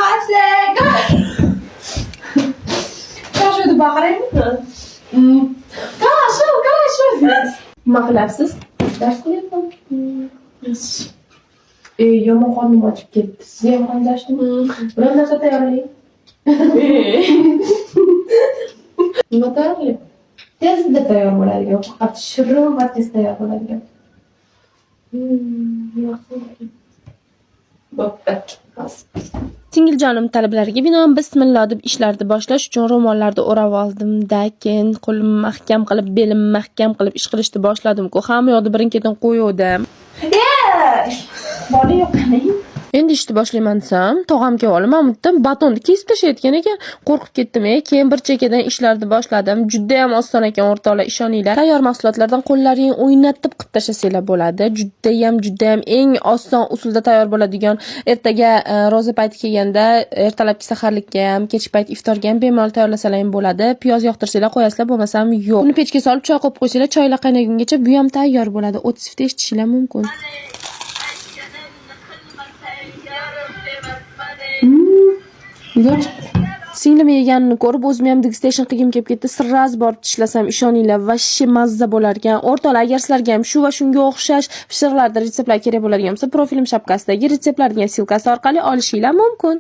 Пошли! Kashu deb baqiraymi? Kashu, kashu. Nima qilyapsiz? Dars qilyapman. E, yomon qornim ochib ketdi. Sizga ham qorningiz ochdimi? Biror narsa tayyorlang. Nima tayyorlayman? Tezda tayyor bo'ladigan, faqat shirin va tez tayyor bo'ladigan. Nima qilsam ekan? Bo'pti. Hozir. Singiljonim talablariga binoan bismillah deb ishlarni boshlash uchun ro'mollarni o'rab oldim-da, keyin qo'limni mahkam qilib, belimni mahkam qilib ish qilishni boshladim-ku. Hamma yoqda birin-ketin qo'yuvdim. Bola yo'q, qarang. Endi ishni boshlayman desam, tog'am kelib olib, mana bu yerdan batonni kesib tashlayotgan ekan. Qo'rqib ketdim, e. Keyin bir chekkadan ishlarni boshladim. Judayam oson ekan, o'rtoqlar, ishoninglar. Tayyor mahsulotlardan qo'llaring o'ynatib qilib tashlasanglar bo'ladi. Judayam, judayam eng oson usulda tayyor bo'ladigan. Ertaga ro'za payti kelganda ertalabki saharlikka ham, kechki payt iftorga ham bemalol tayyorlasalar ham bo'ladi. Piyoz yoqtirsanglar qo'yasizlar, bo'lmasam yo'q. Uni pechga solib choy qo'yib qo'ysanglar, choylar qaynagungacha bu ham tayyor bo'ladi. 30 futa eshitishinglar mumkin. Zo'r chiqdi. Singlim yeganini ko'rib, o'zim ham degustation qilgim kelib ketdi. Сразу borib tishlasam, ishoninglar, вообще mazza bo'lar ekan. O'rtoqlar, agar sizlarga ham shu va shunga o'xshash pishiriqlarda retseptlar kerak bo'ladigan bo'lsa, profilim shapkasidagi retseptlarning ссылка si orqali olishinglar mumkin.